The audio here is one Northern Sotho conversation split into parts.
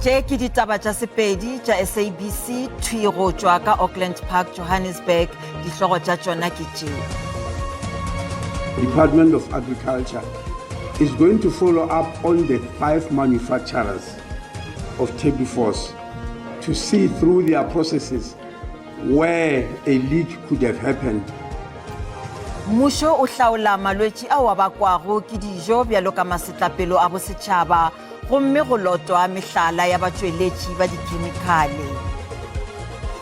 Tše ke ditaba tša Sepedi tša SABC thwi go tšwa ka Auckland Park, Johannesburg. Dihlogo tša tšona ke tše. Department of Agriculture is going to follow up on the five manufacturers of Terbufos to see through their processes where a leak could have happened. Mmušo o hlaola malwetši ao a bakwago ke dijo bjalo ka masetlapelo a bosetšhaba gomme go lotwa mehlala ya batšweletši ba dikhemikhale.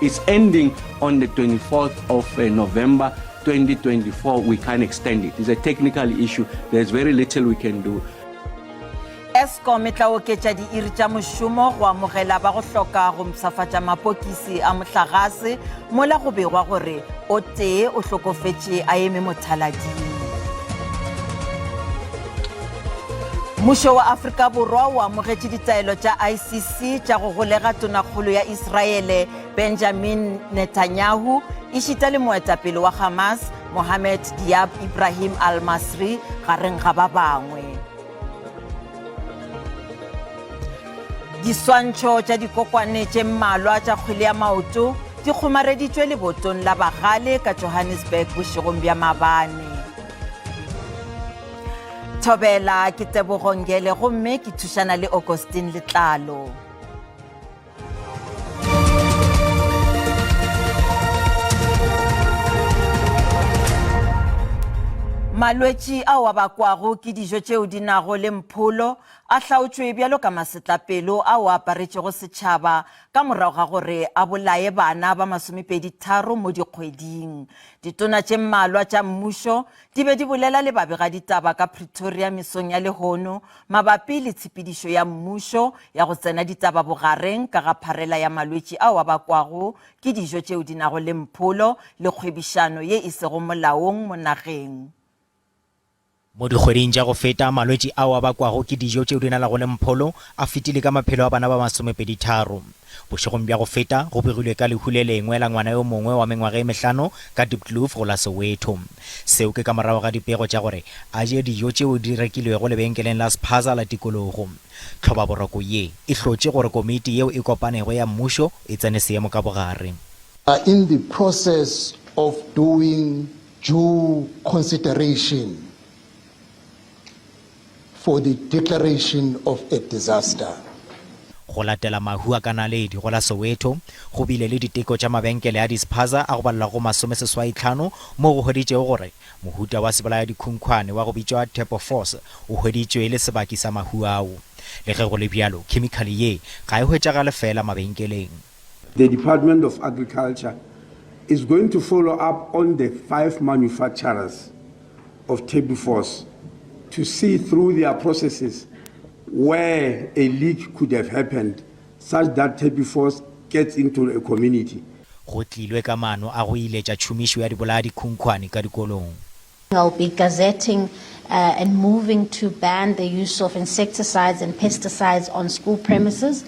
It's ending on the 24th of uh, November 2024. We can't extend it. It's a technical issue. There's very little we can do. Eskom e tla oketša diiri tša mošomo go amogela ba go hloka go mpshafatša mapokisi a mohlagase mola go begwa gore o tee o hlokofetše a eme mothalading. Mmušo wa Afrika Borwa o amogetše ditaelo tša ICC tša go golega tonakgolo ya Israele Benjamin Netanyahu ešita le moetapele wa Hamas Mohamed Diab Ibrahim Al-Masri gareng ga ba bangwe. Diswantšho tša dikokwane tše mmalwa tša kgwele ya maoto di kgomareditšwe lebotong la bagale ka Johannesburg bošegong bja maabane. Thobela ke Tebogo Ngele gomme ke thušana le Augustine Letlalo. Malwetši ao a bakwago ke dijo tšeo di nago le mpholo a hlaotšwe bjalo ka masetlapelo ao a aparetšego setšhaba ka morago ga gore a bolaye bana ba masomepeditharo mo dikgweding. Ditona tše mmalwa tša mmušo di be di bolela le babegaditaba ka Pretoria mesong ya lehono mabapi le tshepedišo ya mmušo ya go tsena ditaba bogareng ka ga pharela ya malwetši ao a bakwago ke dijo tšeo di nago le mpholo le kgwebišano ye e sego molaong mo nageng. Mo dikgweding tša go feta, malwetši ao a bakwago ke dijo tšeo di nalago le mpholo a fetile ka maphelo a bana ba masomepeditharo. Bošegong bja go feta, go begilwe ka lehu le lengwe la ngwana yo mongwe wa mengwaga e mehlano ka Diepkloof go la Soweto. Seo ke ka morago ga dipego tša gore a je dijo tšeo di rekilwego lebenkeleng la spaza la tikologo. Tlhobaboroko ye e hlotše gore komiti yeo e kopanego ya mmušo e tsene seemo ka bogare. Are in the process of doing due consideration for the declaration of a disaster. Go latela mahu a ka naledi go la Soweto, go bile le diteko tša mabenkele a dispaza a go balelwa go masomeseswaitlhano moo go hweditšego gore mohuta wa sebolayadikhunkhwane wa go bitšwa Tepophos o hweditšwe e le sebaki sa mahu ao. Le ge go le bjalo, khemikhale ye ga e hwetšagale feela mabenkeleng. The Department of Agriculture is going to follow up on the five manufacturers of Terbufos to see through their processes where a leak could have happened such that Terbufos gets into a community. Go tlilwe ka maano a go iletša tšhomišo ya dibolaya-dikhunkhwane ka dikolong. I'll be gazetting uh, and moving to ban the use of insecticides and pesticides on school premises.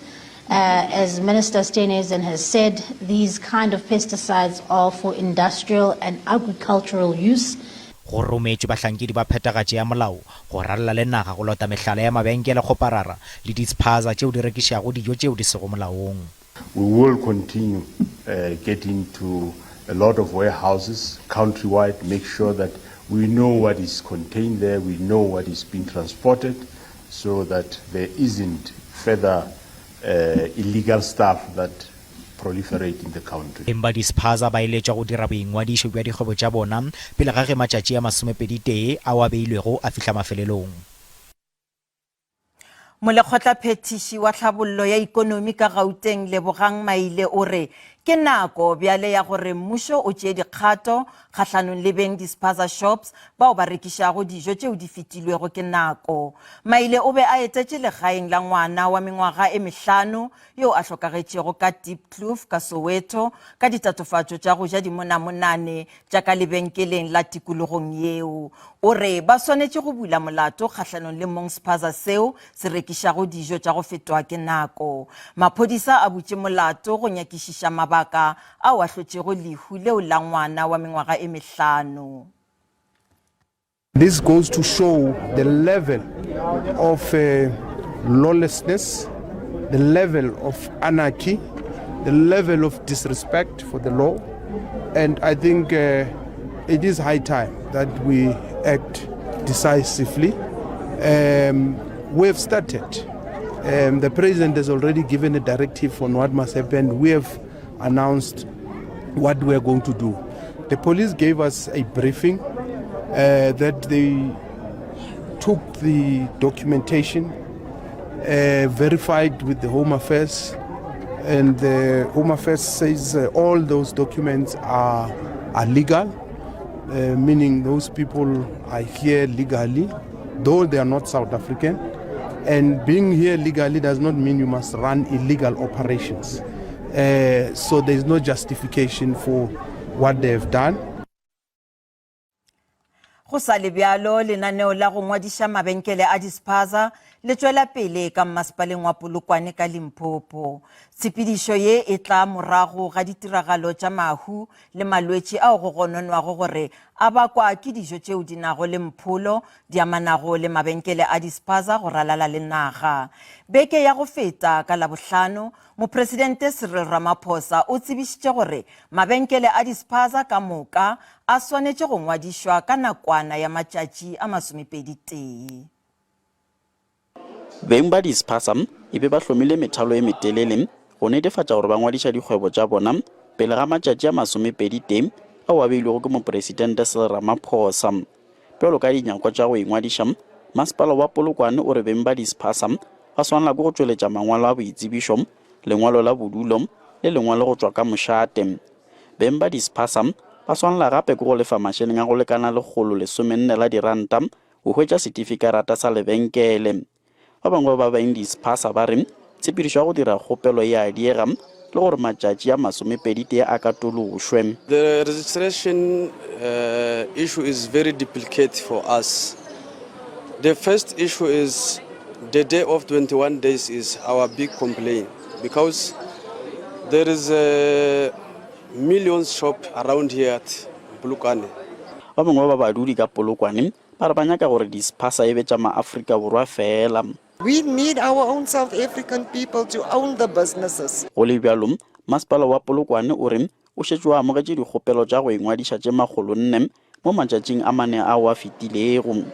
Uh, as Minister Steenhuisen has said, these kind of pesticides are for industrial and agricultural use. Go rometšwe bahlankedi ba phethagatšo ya molao go ralala le naga go lota mehlala ya mabenkelekgoparara le dispaza tšeo di rekišago dijo tšeo di sego molaong. We will continue getting to a lot of warehouses countrywide, make sure that we know what is contained there, we know what is being transported, so that there isn't further uh, illegal stuff that proliferate in the country. Beng ba dispaza ba eletšwa go dira boingwadišo bja dikgwebo tša bona pele ga ge matšatši a masomepeditee ao a beilwego a fihla mafelelong. Molekgotlaphethiši wa tlhabollo ya ikonomi ka Gauteng Lebogang Maile o re ke nako bjale ya gore mmušo o tšee dikgato kgahlanong le beng di-spaza shops bao ba rekišago dijo tšeo di fetilwego ke nako. Maile o be a etetše legaeng la ngwana wa mengwaga e mehlano yo a hlokagetšego ka Diepkloof ka Soweto ka ditatofatšo tša go ja dimonamonane tša ka lebenkeleng la tikologong yeo. O re ba swanetše go bula molato kgahlanong le mong sephaza seo se rekišago dijo tša go fetwa ke nako. Maphodisa a butše molato go nyakišiša mabaka ao a hlotšego lehu leo la ngwana wa mengwaga e mehlano. This goes to show the level of uh, lawlessness. The level of anarchy, the level of disrespect for the law, and I think uh, it is high time that we act decisively. Um, we have started. Um, the president has already given a directive on what must happen. We have announced what we are going to do. The police gave us a briefing uh, that they took the documentation, uh, verified with the Home Affairs, and the Home Affairs says uh, all those documents are, are legal, uh, meaning those people are here legally, though they are not South African. And being here legally does not mean you must run illegal operations. Uh, so there is no justification for what they have done. Go sa le bjalo, lenaneo la go ngwadiša mabenkele a dispaza le tšwela pele ka mmasepaleng wa Polokwane ka Limpopo. Tshepedišo ye e tla morago ga ditiragalo tša mahu le malwetši ao go gononwago gore a bakwa ke dijo tšeo di nago le mpholo di amanago le mabenkele a dispaza go ralala le naga. Beke ya go feta ka Labohlano, Mopresidente Cyril Ramaphosa o tsebišitše gore mabenkele a dispaza ka moka a swanetše go ngwadišwa ka nakwana ya matšatši a masomepedi-tee. Beng ba dispaza e be ba hlomile methalo e metelele go netefatša gore ba ngwadiša dikgwebo tša bona pele ga matšatši a masomepedi-tee ao a beilwego ke Mopresidente Cyril Ramaphosa. Bjalo ka dinyakwa tša go ingwadiša, Masepala wa Polokwane o re beng ba dispaza ba swanela ke go tšweletša mangwalo a boitsebišo, lengwalo la bodulo le lengwalo go tšwa ka mošate. Beng ba dispaza ba swanela gape ke go lefa mašeleng a go lekana 114 la diranta go hwetša setifikarata sa lebenkele. Ba bangwe ba beng dispaza ba re tshepedišo ya go dira kgopelo e a diega le gore matšatši a masomepeditee a katološwe. The registration uh, issue is very duplicate for us. The first issue is the day of 21 days is our big complaint because there is a millions shop around here at Polokwane. Ba bangwe ba badudi ka Polokwane ba re ba nyaka gore dispaza e be tša maAfrika Borwa feela. We need our own South African people to own the businesses. Go le bjalo, masepala wa Polokwane o re o šetše o amogetše dikgopelo tša go ingwadiša tše 400 mo matšatšing a mane ao a fetilego.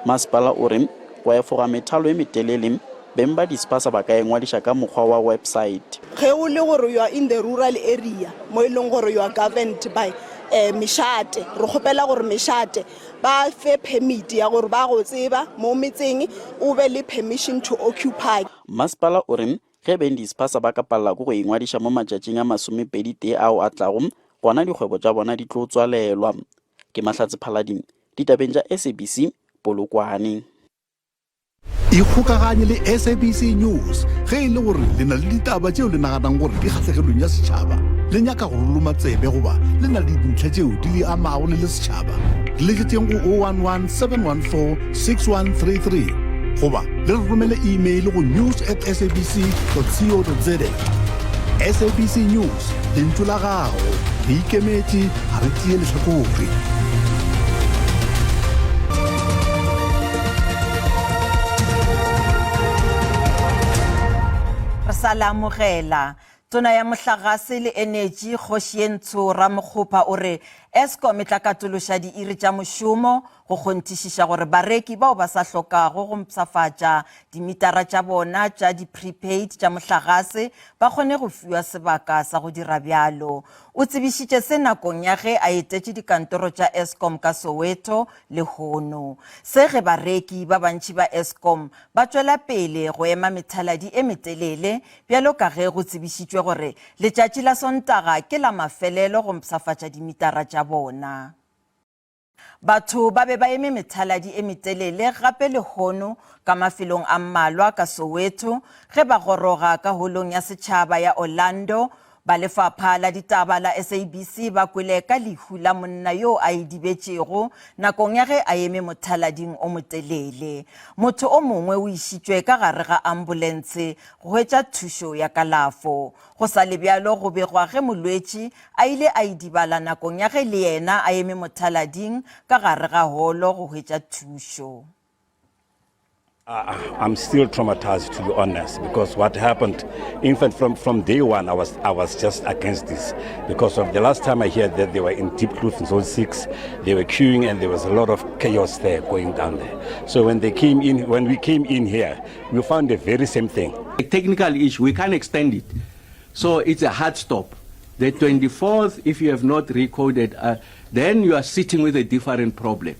Masepala o re go efoga methalo e metelele, beng ba dispaza ba ka ingwadiša ka mokgwa wa website. Ge o le gore you are in the rural area mo e leng gore you are governed by mešate, re kgopela gore mešate ba fe permit ya gore ba go tseba mo metseng, o be le permission to occupy. Masepala o re ge beng dispaza ba ka palela ke go ingwadiša mo matšatšing a masomepeditee ao a tlago, gona dikgwebo tša bona di tlo tswalelwa. Ke Mahlatse Phalading, ditabeng tša SABC, Polokwane. Ikgokaganye le SABC News ge e le gore le na le ditaba tšeo le naganang gore di kgahlegelong ya setšhaba, le nyaka go ruluma tsebe goba le na le dintlha tšeo di le amago le le setšhaba. Re letšetšeng go 011 714 6133 goba le re romele email go news at sabc co za. SABC News, lentšu la gago. Re ikemetše, ga re tšee lehlakore. Re sa le amogela. Tona ya Mohlagase le Enetši, Kgoši ye Ntsho Ramokgopa o re Eskom e tla katološa diiri tša mošomo go kgonthišiša gore bareki bao ba sa hlokago go mpshafatša dimitara tša bona tša di-prepaid tša mohlagase ba kgone go fiwa sebaka sa go dira bjalo. O tsebišitše se nakong ya ge a etetše dikantoro tša Eskom ka Soweto lehono. Se ge bareki ba bantši ba Eskom ba tšwela pele go ema methaladi e metelele bjalo ka ge go tsebišitšwe gore letšatši la Sontaga ke la mafelelo go mpshafatša dimitara tša bona. Batho ba be ba eme methaladi e metelele gape lehono ka mafelong a mmalwa ka Soweto ge ba goroga ka Holong ya Setšhaba ya Orlando. Ba lefapha la ditaba la SABC ba kwele ka lehu la monna yo a idibetšego nakong ya ge a eme mothalading o motelele. Motho o mongwe o išitšwe ka gare ga ambulense go hwetša thušo ya kalafo. Go sa le bjalo, go begwa ge molwetši a ile a idibala nakong ya ge le yena a eme mothalading ka gare ga holo go hwetša thušo. I'm still traumatized, to be honest, because what happened, in fact, from, from day one, I was, I was just against this. Because of the last time I heard that they were in Diepkloof in Zone 6, they were queuing and there was a lot of chaos there going down there. So when they came in, when we came in here, we found the very same thing. A technical issue, we can't extend it. So it's a hard stop. The 24th, if you have not recoded, uh, then you are sitting with a different problem.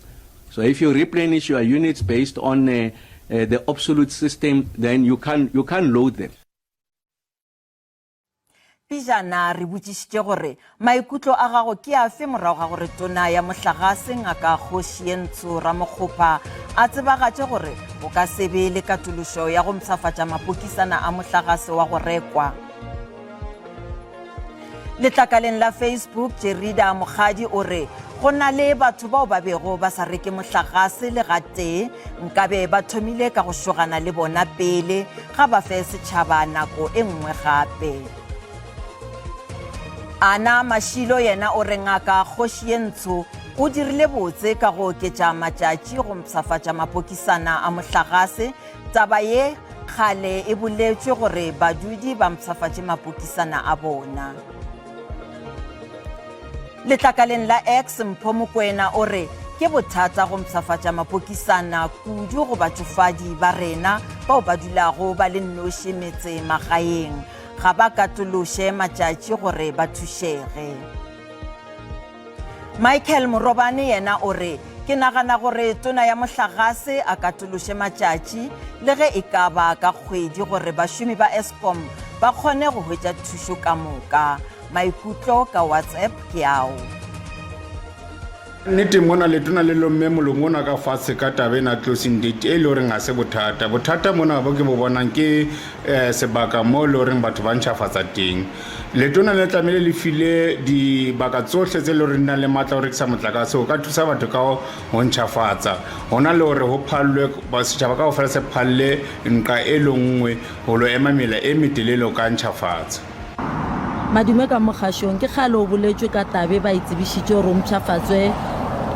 So if you replenish your units based on uh, uh, the obsolete system, then you can, you can load them. Pejana re botšišitše gore maikutlo a gago ke afe morago ga gore tona ya mohlagase Ngaka Kgosientsho Ramokgopa a tsebagatše gore go ka se be le katološo ya go mpshafatša mapokisana a mohlagase wa go rekwa. Letlakaleng la Facebook, Jerida Mokgadi o re go na le batho bao ba bego ba sa reke mohlagase le gatee, nkabe ba thomile ka go šogana le bona pele ga ba fe setšhaba nako e nngwe gape. Ana Mashilo yena o re Ngaka Kgoši ye Ntsho o dirile botse ka go oketša matšatši go mpshafatša mapokisana a mohlagase Taba ye kgale e boletšwe gore badudi ba mpshafatše mapokisana a bona. Letlakaleng la X, Mpho Mokoena o re ke bothata go mpshafatša mapokisana kudu go batšofadi ba rena bao ba dulago ba le nnoši metse magaeng. Ga ba katološe matšatši gore ba thušege. Michael Morobane yena o re, Ke nagana gore tona ya mohlagase a katološe matšatši le ge e ka ba ka kgwedi gore bašomi ba Eskom ba kgone go hwetša thušo ka moka. Maikutlo ka WhatsApp ke ao. Nnete mona letona le lomme molomo ona ka fatshe ka taba ena closing date e le horeng ha se bothata. Bothata mona bo ke bo bonang ke eh, sebaka mo le horeng batho ba ntšhafatsa teng. Letona le tlamehile le file dibaka tsohle tse le horeng di na le matla ho rekisa motlakase ho ka thusa batho ka ho ntšhafatsa hona le hore ho phallwe setjhaba kaofela se phalle nqa e le nngwe ho lo ema mela e metelele ho ka ntšhafatsa. Madume ka mo kgašong, ke kgale o boletšwe ka tabe ba e tsebišitše gore o mpshafatswe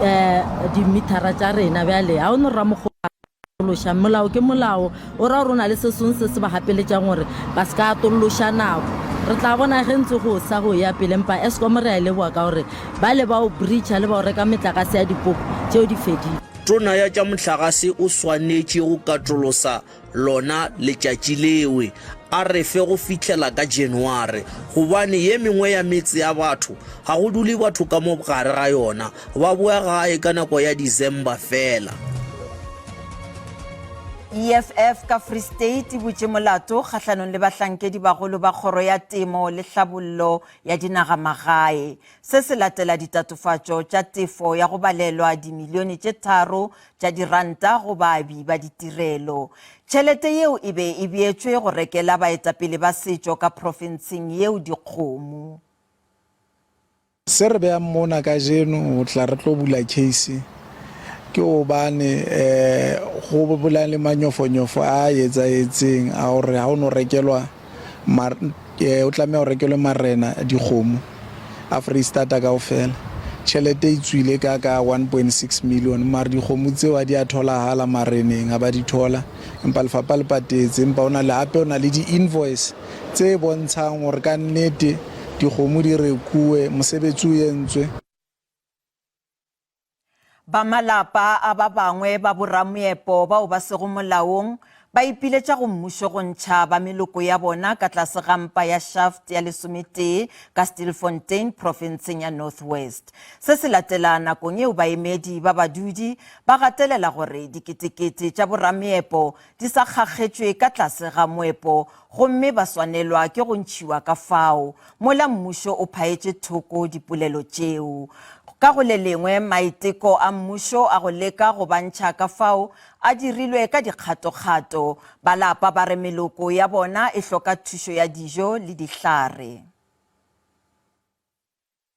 um dimithara tša rena bjale ga o no ramokgopa Atološa. Molao ke molao. O ra gore o na le se sengwe se se ba gapeletšang gore ba se ka atolloša nako. Re tla bona ge ntse go sa go ya pele empa Eskom re a e leboga ka gore bale ba o breacha le ba o reka metlakase ya dipoko tšeo di fedile. Tona ya tša mohlagase o swanetše go katolosa lona letšatši lewe a re fe go fihlela ka January gobane ye mengwe ya metse ya batho ga go dule batho ka mo gare ga yona Ba boa gae ka nako ya December fela. EFF ka Free State e butše molato kgahlanong le bahlankedibagolo ba Kgoro ya Temo le Hlabollo ya Dinagamagae. Se se latela ditatofatšo tša tefo ya go balelwa dimilione tše tharo tša diranta go baabi ba ditirelo. Tšhelete yeo e be e beetšwe go rekela baetapele ba setšo ka profenseng yeo dikgomo. Se re beang mona kajeno ho tla re tlo bula case ke hobane go bola le manyofonyofo a etsahetseng a hore ha o no rekelwa o tlameha o rekelwe marena dikgomo a Freistata kaofela. Tjhelete e tswile ka ka 1.6 million mare dikgomo tseo ha di a tholahala mareneng ha ba di thola empa lefapha le patetse empa o na le hape o na le di-invoice tse bontshang hore ka nnete dikgomo di rekuwe, mosebetsi o entswe. Ba malapa a ba bangwe ba boramoepo bao ba sego molaong ba ipiletša go mmušo go ntšha ba meloko ya bona ka tlase ga mpa ya shaft ya lesometee ka Stilfontein profenseng ya North West. Se se latela nakong yeo baemedi ba badudi ba gatelela gore diketekete tša borameepo di sa kgakgetšwe ka tlase ga moepo gomme ba swanelwa ke go ntšhiwa ka fao, mola mmušo o phaetše thoko dipolelo tšeo. Ka go le lengwe, maiteko a mmušo a go leka go ba ntšha ka fao a dirilwe ka dikgatokgato. Ba lapa ba re meloko ya bona e hloka thušo ya dijo le dihlare.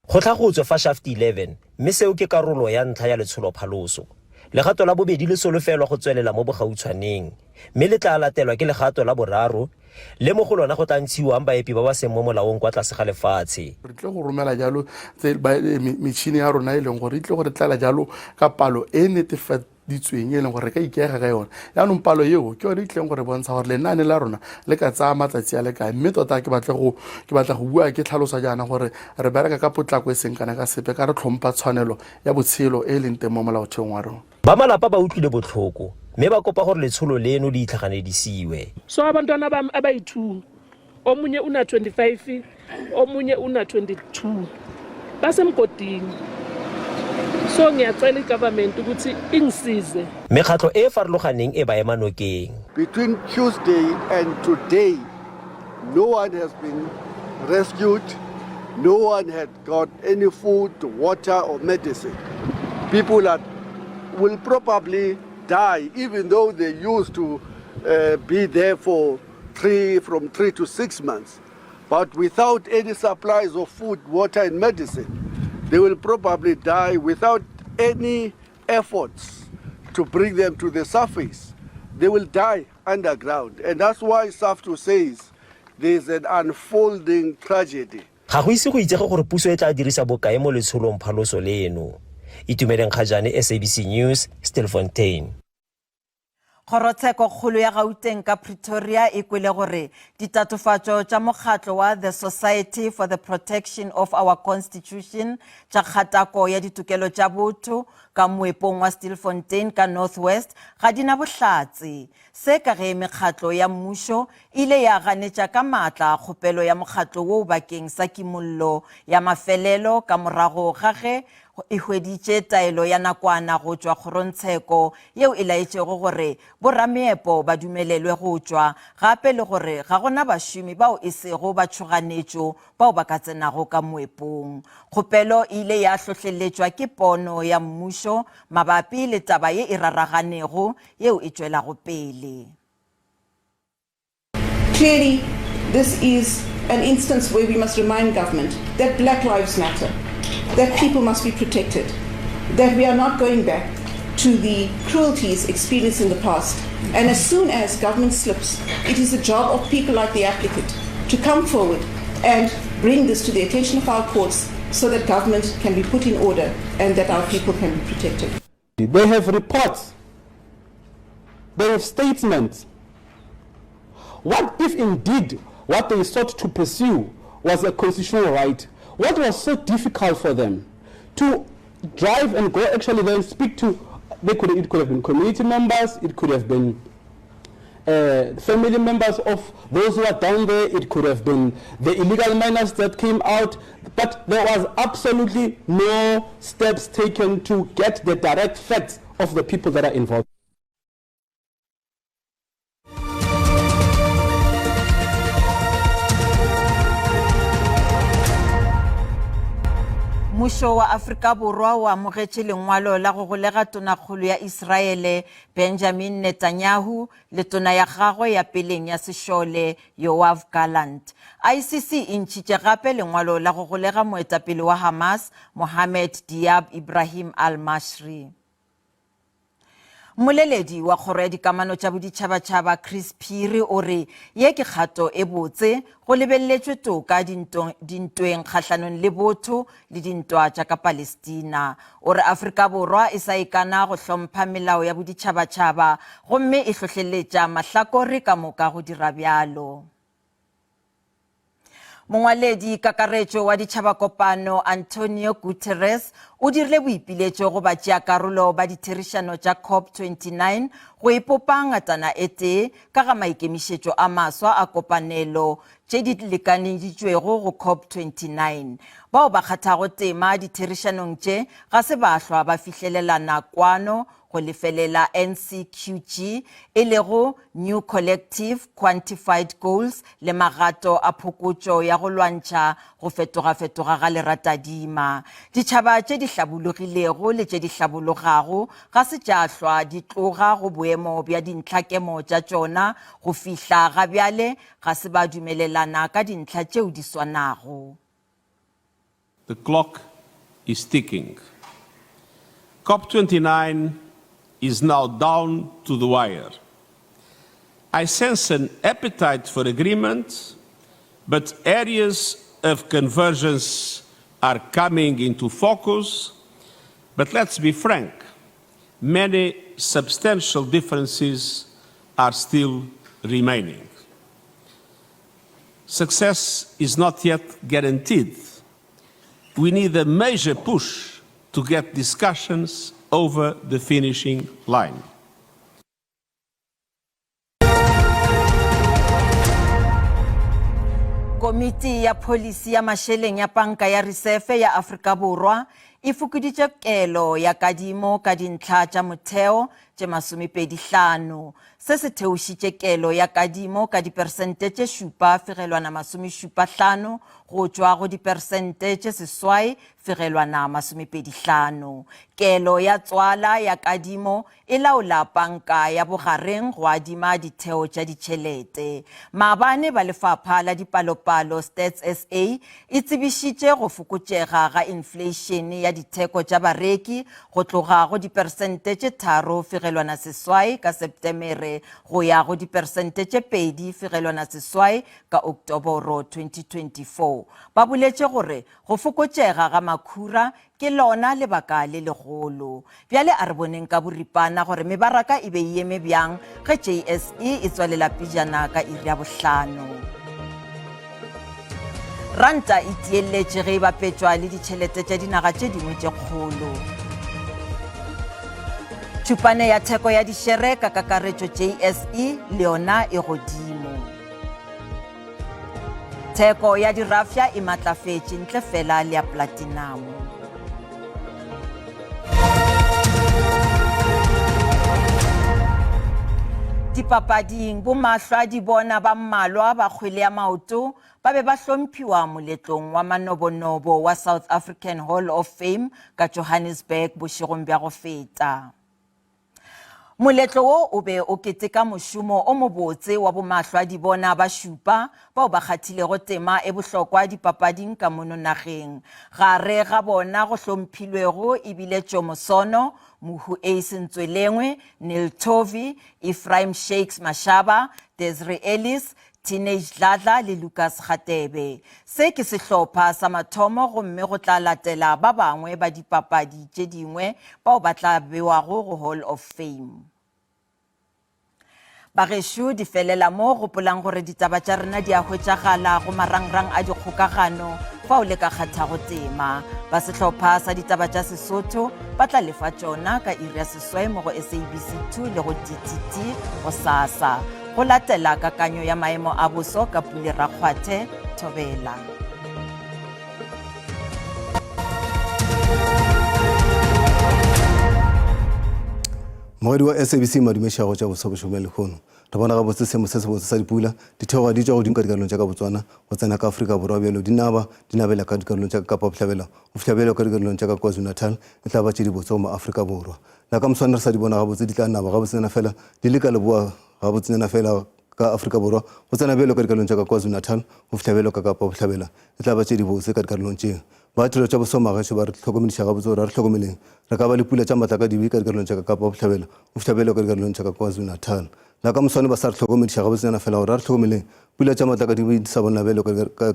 Go hlagotswe fa Shaft 11 mme seo ke karolo ya ntlha ya letsholophaloso. Legato la bobedi le solofelwa go tswelela mo bogautshwaneng mme le tla latelwa ke legato la boraro le mo go lona go tla ntshiwang baepi ba ba seng mo molaong kwa tlase ga lefatshe. Re tle go romela jalo metšhini ya rona e leng gore e tle go re tlela jalo ka palo e netefatsa. netefaleditsweng e leng gore re ka ikaega ka yone jaanong palo eo ke yone e tlileng gore bontsha gore lenaane la rona le ka tsaya matsatsi a le kae mme tota ke batle go ke batla go bua ke tlhalosa jaana gore re bereka ka potlako e seng kana ka sepe ka re tlhompha tshwanelo ya botshelo e e leng teng mo molaotheong wa rona Ba malapa ba utlwile botlhoko mme ba kopa gore letsholo leno le itlhaganedisiwe. So abantwana bami abayi-two omunye una-25 omunye una-22 basemgodini so ngiyacela i-government ukuthi ingisize Mekgatlho e e farologaneng e ba ema nokeng. Between Tuesday and today, no one has been rescued, no one had got any food, water, or medicine. People are, will probably die, even though they used to uh, be there for three, from three to six months. But without any supplies of food, water, and medicine, they will probably die without any efforts to bring them to the surface. They will die underground. And that's why SAFTU says there's an unfolding tragedy. Ga go ise go itsege gore puso e tla dirisa bokae mo letsholong phaloso leno. Itumeleng Kgajane, SABC News, Stilfontein. Kgorotsheko kgolo ya Gauteng ka Pretoria e kwele gore ditatofatšo tša mokgatlo wa The Society for the Protection of Our Constitution tša kgatako ya ditokelo tša botho ka moepong wa Stilfontein ka North West ga di na bohlatse. Se ka ge mekgatlo ya mmušo e ile ya ganetša ka maatla kgopelo ya mokgatlo woo bakeng sa kimollo ya mafelelo ka morago ga ge e hweditše taelo ya nakwana go tšwa kgorongtsheko yeo e laetšego gore borameepo ba dumelelwe go tšwa, gape le gore ga go na bašomi bao e sego ba tšhoganetšo bao ba ka tsenago ka moepong. Kgopelo e ile ya hlohleletšwa ke pono ya mmušo mabapi le taba ye e raraganego yeo e tšwelago pele. Clearly, this is an instance where we must remind government that Black Lives Matter, that people must be protected, that we are not going back to the cruelties experienced in the past. And as soon as government slips, it is the job of people like the applicant to come forward and bring this to the attention of our courts so that government can be put in order and that our people can be protected. They have reports. They have statements. What if indeed what they sought to pursue was a constitutional right? What was so difficult for them to drive and go actually then speak to, they could, it could have been community members, it could have been uh, family members of those who are down there, it could have been the illegal miners that came out, but there was absolutely no steps taken to get the direct facts of the people that are involved. Mmušo wa Afrika Borwa o amogetše lengwalo la go golega tonakgolo ya Israele Benjamin Netanyahu le tona ya gagwe ya peleng ya sešole Yoav Gallant. ICC e ntšhitše gape lengwalo la go golega moetapele wa Hamas Mohammed Diab Ibrahim al-Mashri. Mmoleledi wa Kgoro ya Dikamano tša Boditšhabatšhaba Chris Phiri o re ye ke kgato e botse go lebeleletšwe toka dintweng kgahlanong le botho le dintwa tša ka Palestina. O re Afrika Borwa e sa ikana go hlompha melao ya boditšhabatšhaba gomme e hlohleletša mahlakore ka moka go dira bjalo. Mongwaledi kakaretšo wa Ditšhabakopano Antonio Guterres o dirile boipiletšo go batšeakarolo ba ditherišano tša COP29 go ipopa ngatana e tee ka ga maikemišetšo a maswa a kopanelo tše di lekaneditšwego go COP29. Bao ba kgathago tema ditherišanong tše ga se ba hlwa ba fihlelelana kwano go lefelela NCQG, e lego New Collective Quantified Goals le magato a phokotšo ya go lwantšha go fetogafetoga ga leratadima. Ditšhaba tše di hlabologilego le tše di hlabologago ga se tša hlwa di tloga go boemo bja dintlhakemo tša tšona go fihla ga bjale ga se ba dumelelana ka dintlha tšeo di swanago. The clock is ticking. COP29 is now down to the wire. I sense an appetite for agreement, but areas of convergence are coming into focus. But let's be frank. Many substantial differences are still remaining. Success is not yet guaranteed. We need a major push to get discussions over the finishing line. Komiti ya Pholisi ya Mašeleng ya Panka ya Risefe ya Afrika Borwa e fokoditše kelo ya kadimo ka dintlha tša motheo tše masomepedihlano. Se se theošitše kelo ya kadimo ka diperesente tše 7,75 go tšwa go diperesente tše 8,25. Kelo ya tswala ya kadimo e laola panka ya bogareng go adima ditheo tša ditšhelete. Maabane ba lefapha la dipalopalo Stats SA e tsebišitše go fokotšega ga infleišene ya ditheko tša bareki go tloga go diperesente tše 3.8 ka Septemere go ya go diperesente tše 2.8 ka Oktoboro 2024. Ba boletše gore go fokotšega ga makhura Ke lona lebaka le legolo. Bjale a re boneng ka boripana gore mebaraka e be e eme bjang ge JSE e tswalela pejana ka iri ya bohlano. Ranta e tielletše ge e bapetšwa le ditšhelete tša dinaga tše dingwe tše kgolo. Tšhupane ya theko ya dišere ka kakaretšo JSE le yona e godimo. Theko ya dirafša e matlafetše ntle fela le ya platinamo. Dipapading, bomahlwa di bona ba mmalwa ba kgwele ya maoto ba be ba hlomphiwa moletlong wa manobonobo wa South African Hall of Fame ka Johannesburg bošegong bja go feta. Moletlo wo o be o keteka mošomo o mobotse wa bomahlwadibona ba šupa bao ba kgathilego tema e bohlokwa dipapading ka mono nageng. Gare ga bona go hlomphilwego e bile Jomo Sono, Mohu Ace Ntswelengwe, Neil Tovey, Ephraim Shakes Mashaba, Desiree Ellis, Teenage Dladla le Lucas Kgatebe. Se ke sehlopha sa mathomo gomme go tla latela ba bangwe ba dipapadi tše dingwe bao ba tla bewago go Hall of Fame. Bagešo di felela mo, gopolang gore ditaba tša rena di a hwetšagala go marangrang a dikgokagano fao le ka kgathago tema. Ba sehlopha sa ditaba tša Sesotho ba tla lefa tšona ka iri ya seswai mo go SABC 2 le go DTT gosasa. Go latela kakanyo ya maemo a boso ka Pule Rakgwathe, Thobela. Mogedi wa SABC Madume Šago tša boso bošego bja lehono. Re bona gabotse seemo se sebotse sa dipula, ditheoga di tšwa godimo ka dikarolong tša ka Botswana go tsena ka Afrika Borwa bjalo di naba di nabela ka dikarolong tša ka Kapa Bohlabela go fihla bjalo ka dikarolong tša ka KwaZulu-Natal e tla ba tše dibotse go ma-Afrika Borwa. La ka moswane re sa di bona gabotse di tla naba gabotsenyana fela di le ka leboa gabotsenyana fela ka Afrika Borwa go tsena bjalo ka dikarolong tša ka KwaZulu-Natal go fihla bjalo ka Kapa Bohlabela e tla ba tše dibotse ka dikarolong tše. Ba tirelo tša bosomagešo ba re hlokomediša gabotse gore a re hlokomeleng re ka ba le pula tša matlakadibe ka dikarolong tša ka Kapa Bohlabela go fihla bjalo ka dikarolong tša ka KwaZulu-Natal. La ka moswane ba sa re hlokomediša gabotsenyana fela gore a re hlokomeleng pula tša matlakadibe di sa bonala bjalo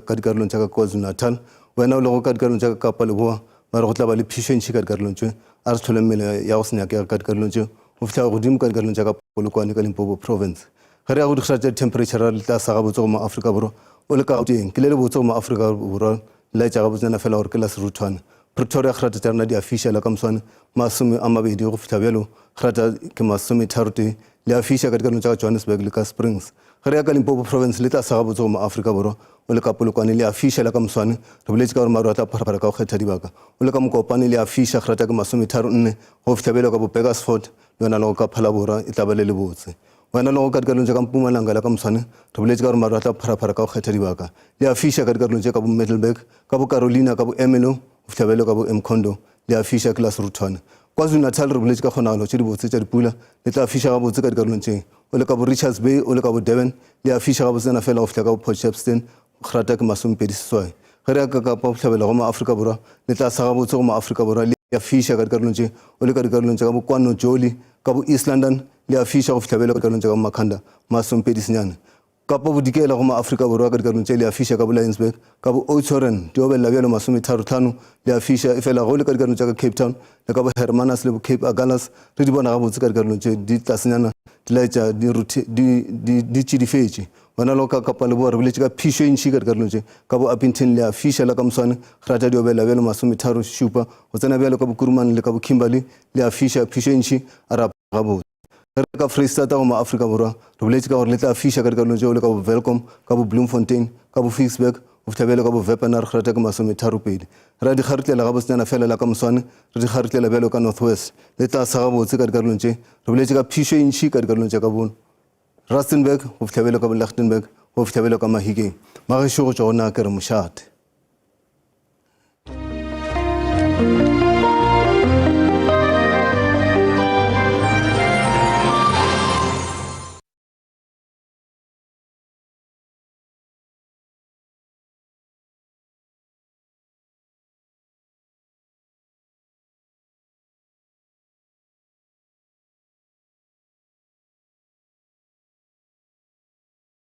ka dikarolong tša ka KwaZulu-Natal. Wena o lego ka dikarolong tša ka Kapa Leboa ba re go tla ba le phišo e ntši ka dikarolong tše. A re se hlole mmele ya go se nyakege ka dikarolong tše go fihla godimo ka dikarolong tša ka Polokwane ka Limpopo Province. Ge re ya go dikgara tša di-temperature ra le tlase gabotse go ma-Afrika Borwa o le ka Gauteng ke le lebotse go ma-Afrika Borwa le laetša gabotsenyana fela gore ke la seruthwane. Pretoria kgrata tša rena di a fiša la ka moswane 20 go fihla bjalo kgrata ke masometharotee le a fiša ka dikarolong tša ka Johannesburg le ka Springs. Ge re ya ka Limpopo Province le tlase gabotse go ma-Afrika Borwa o le ka Polokwane le a fiša la ka moswane re boletše ka gore maru a tla pharaphara ka go kgetha dibaka o le ka Mokopane le a fiša kgrata ke masometharonne go fihla bjalo ka bo Burgersfort le yona le go ka Phalaborwa e tla ba le lebotse. Wena le go ka dikarolong tša ka Mpumalanga la ka moswane re boletše ka gore maru a tla pharaphara ka go kgetha dibaka le a fiša ka dikarolong tše ka bo Middelburg ka bo Carolina ka bo Ermelo go fihla bjalo ka bo Mkhondo le a fiša ke la Seruthwane. KwaZulu-Natal re boletše ka kgonagalo tše dibotse tša dipula le tla fiša gabotse ka dikarolong tše o le ka bo Richards Bay o le ka bo Durban le a fiša gabotsenyana fela go fihla ka bo Port Shepstone Grata ke 28. Ge re ya ka Kapa Bohlabela go ma-Afrika Borwa, le tla sa gabotse go ma-Afrika Borwa le a fiša ka dikarolong tše o le ka dikarolong tša ka bo KwaNojoli, ka bo East London le a fiša go fihla bjalo ka dikarolong tša ka bo Makhanda 29. Kapa Bodikela go maAfrika Borwa ka dikarolong tše le a fiša ka bo Lionsburg, ka bo Oudtshoorn di obelela bjalo masometharotlhano le a fiša, efela ge o le ka dikarolong tša ka Cape Town le ka bo Hermanus le bo Cape Agulhas re di bona gabotse ka dikarolong tše di tlasenyana di laetša di ruthe di di di tšidifetše. Gona le ka Kapa Leboa re boletše ka phišo e ntši ka dikarolong tše ka bo Upington le a fiša la ka moswane grata di obelela bjalo masometharošupa go tsena bjalo ka bo Kuruman le ka bo Kimberley le a fiša phišo e ntši a re gabotse. Ge re le ka Freistata goba Afrika Borwa, re boletše ka gore le tla fiša ka dikarolong tšeo le ka bo Welkom, ka bo Bloemfontein, ka bo Ficksburg, go fihla bjalo ka bo Wepener, grata ke masometharopedi. Re a di kgarutlela gabotsenyana fela la ka moswane, re di kgarutlela bjalo ka North West. Le tla sa gabotse ka dikarolong tše. Re boletše ka phišo e ntši ka dikarolong tša ka bo Rustenburg, go fihla bjalo ka bo Lichtenburg, go fihla bjalo ka Mahikeng. Magešo go tšwa go nna ke re mošate.